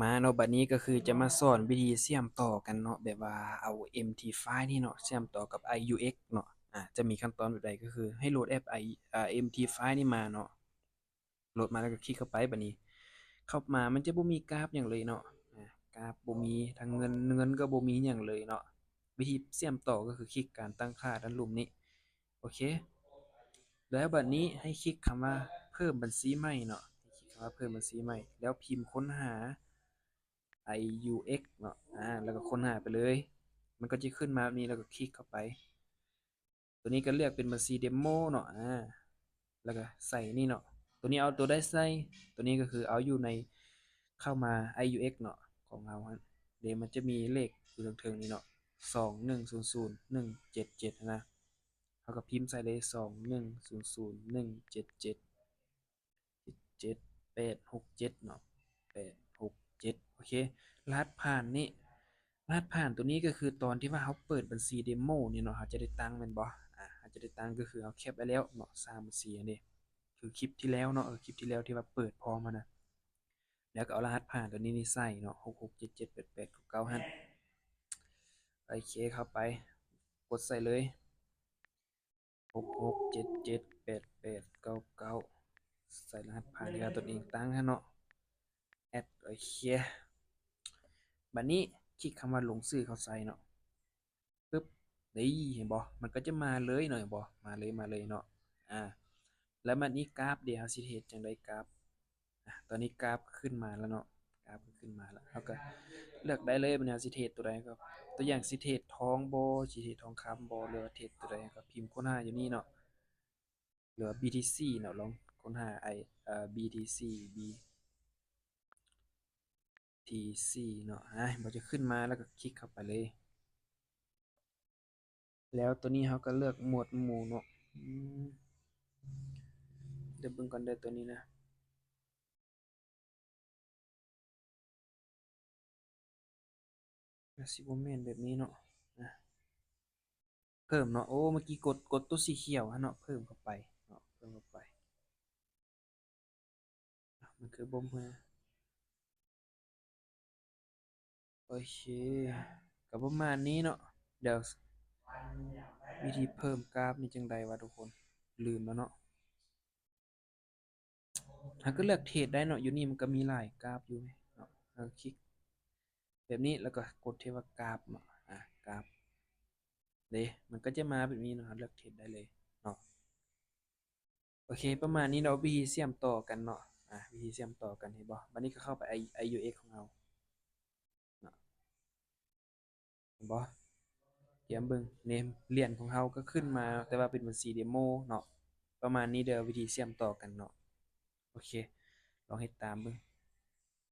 ມາເນາະ ບັດນີ້ກໍຄືຈະມາສອນວິທີເຊື່ອມຕໍ່ກັນເນາະ ແບບວ່າເອົາ ເອັມທີໄຟລ໌ ນີ້ເນາະ ເຊື່ອມຕໍ່ກັບ ໄອຢູເອັກ ເນາະ. ອາ ຈະມີຂັ້ນຕອນແບບໃດ ກໍຄືໃຫ້ໂຫຼດແອັບ ໄອ ອາ ເອັມທີໄຟລ໌ ນີ້ມາເນາະ. ໂຫຼດມາແລ້ວກໍຄລິກເຂົ້າໄປ. ບັດນີ້ເຂົ້າມາມັນຈະບໍ່ມີກາບຫຍັງເລີຍເນາະ ອາ ກາບບໍ່ມີ ທັງເງິນ ເງິນກໍບໍ່ມີຫຍັງເລີຍເນາະ. ວິທີເຊື່ອມຕໍ່ກໍຄືຄລິກການຕັ້ງຄ່າດ້ານລຸ່ມນີ້. ໂອເຄ ແລ້ວບັດນີ້ໃຫ້ຄລິກຄຳວ່າເພີ່ມບັນຊີໃໝ່ເນາະ ຄລິກຄຳວ່າເພີ່ມບັນຊີໃໝ່ ແລ້ວພິມຄົ້ນຫາ ໄອຢູເອັກ ເນາະ ອາ ແລ້ວກໍຄົ້ນຫາໄປເລີຍ ມັນກໍຈະຂຶ້ນມາແບບນີ້ ແລ້ວກໍຄລິກເຂົ້າໄປ. ຕົວນີ້ກໍເລືອກເປັນບັນຊີເດໂມເນາະ ອາ ແລ້ວກໍໃສ່ນີ້ເນາະ. ຕົວນີ້ເອົາຕົວໃດໃສ່ ຕົວນີ້ກໍຄືເອົາຢູ່ໃນ ເຂົ້າມາ ໄອຢູເອັກ ເນາະ ຂອງເຮົາຫັ້ນເດ ມັນຈະມີເລກຢູ່ເທິງໆນີ້ເນາະ ສອງໜຶ່ງສູນສູນໜຶ່ງເຈັດເຈັດຫັ້ນນະ. ເຮົາກໍພິມໃສ່ເລີຍ ສອງໜຶ່ງສູນສູນໜຶ່ງເຈັດເຈັດ ເຈັດເຈັດ ແປດຫົກເຈັດເນາະ ແປດຫົກເຈັດ. ໂອເຄ ລະຫັດຜ່ານນີ້ ລະຫັດຜ່ານຕົວນີ້ກໍຄືຕອນທີ່ວ່າເຮົາເປີດບັນຊີເດໂມນີ້ເນາະ ເຮົາຈະໄດ້ຕັ້ງແມ່ນບໍ່? ອາ ເຮົາຈະໄດ້ຕັ້ງກໍຄືເຮົາແຄັບໄວ້ແລ້ວເນາະ ສາມບັນຊີຫັ້ນເດ ຄືຄລິບທີ່ແລ້ວເນາະ ເອີ ຄລິບທີ່ແລ້ວທີ່ວ່າເປີດພ້ອມຫັ້ນນະ. ແລ້ວກໍເອົາລະຫັດຜ່ານຕົວນີ້ນີ້ໃສ່ເນາະ ຫົກຫົກເຈັດເຈັດແປດແປດເກົ້າເກົ້າຫັ້ນ. ໂອເຄ ເຂົ້າໄປ ກົດໃສ່ເລີຍ ຫົກຫົກເຈັດເຈັດແປດແປດເກົ້າເກົ້າ ໃສ່ລະຫັດຜ່ານທີ່ວ່າຕົນເອງຕັ້ງຫັ້ນເນາະ ແອັດ. ໂອເຄ ບັດນີ້ຄລິກຄຳວ່າລົງຊື່ເຂົ້າໃສ່ເນາະ ປຶບ ນີ້ເຫັນບໍ່ ມັນກໍຈະມາເລີຍເນາະ ເຫັນບໍ່ ມາເລີຍ ມາເລີຍເນາະ. ອາ ແລ້ວບັດນີ້ກາບເດ ເຮົາຊິເຮັດຈັ່ງໃດກາບ? ອາ ຕອນນີ້ກາບຂຶ້ນມາແລ້ວເນາະ ກາບຂຶ້ນມາແລ້ວ ເຮົາກໍເລືອກໄດ້ເລີຍ ບັດນີ້ເຮົາຊິເທຣດຕົວໃດ ກໍຕົວຢ່າງຊິເທຣດທອງບໍ ຊິເທຣດທອງຄຳບໍ ຫຼືວ່າເທຣດຕົວໃດ ກໍພິມຄົ້ນຫາຢູ່ນີ້ເນາະ ຫຼືວ່າບີທີຊີເນາະ ລອງຄົ້ນຫາໄອ ເອີ ບີທີຊີ ບີທີຊີເນາະ. ອາ ມັນຈະຂຶ້ນມາ ແລ້ວກໍຄລິກເຂົ້າໄປເລີຍ. ແລ້ວຕົວນີ້ເຮົາກໍເລືອກໝວດໝູ່ເນາະ ອືມ ດຽວເບິ່ງກ່ອນເດີຕົວນີ້ນະ ອາ ຊິບໍ່ແມ່ນແບບນີ້ເນາະ ອາ ເພີ່ມເນາະ. ໂອ້ ເມື່ອກີ້ກົດ ກົດຕົວສີຂຽວຫັ້ນເນາະ ເພີ່ມເຂົ້າໄປເນາະ ເພີ່ມເຂົ້າໄປ. ມັນຄືບໍ່ເມື່ອ ໂອເຄ ກໍປະມານນີ້ເນາະ. ດຽວ ວິທີເພີ່ມກາບນີ້ຈັ່ງໃດວະທຸກຄົນ ລືມແລ້ວເນາະ. ເຮົາກໍເລືອກເທຣດໄດ້ເນາະ ຢູ່ນີ້ມັນກໍມີຫຼາຍກາບຢູ່ເນາະ. ເຮົາຄລິກແບບນີ້ ແລ້ວກໍກົດທີ່ວ່າກາບເນາະ ອາ ກາບເດ້ ມັນກໍຈະມາແບບນີ້ເນາະ ເຮົາເລືອກເທຣດໄດ້ເລີຍເນາະ. ໂອເຄ ປະມານນີ້ເນາະ ວິທີເຊື່ອມຕໍ່ກັນເນາະ ອາ ວິທີເຊື່ອມຕໍ່ກັນ ເຫັນບໍ່? ບັດນີ້ກໍເຂົ້າໄປ ໄອ ໄອຢູເອັກ ຂອງເຮົາເນາະ ເຫັນບໍ່? ຕຽມເບິ່ງ ເນມ ຫຼຽນຂອງເຮົາກໍຂຶ້ນມາ ແຕ່ວ່າເປັນບັນຊີເດໂມເນາະ. ປະມານນີ້ເດີ ວິທີເຊື່ອມຕໍ່ກັນເນາະ. ໂອເຄ ລອງເຮັດຕາມເບິ່ງ.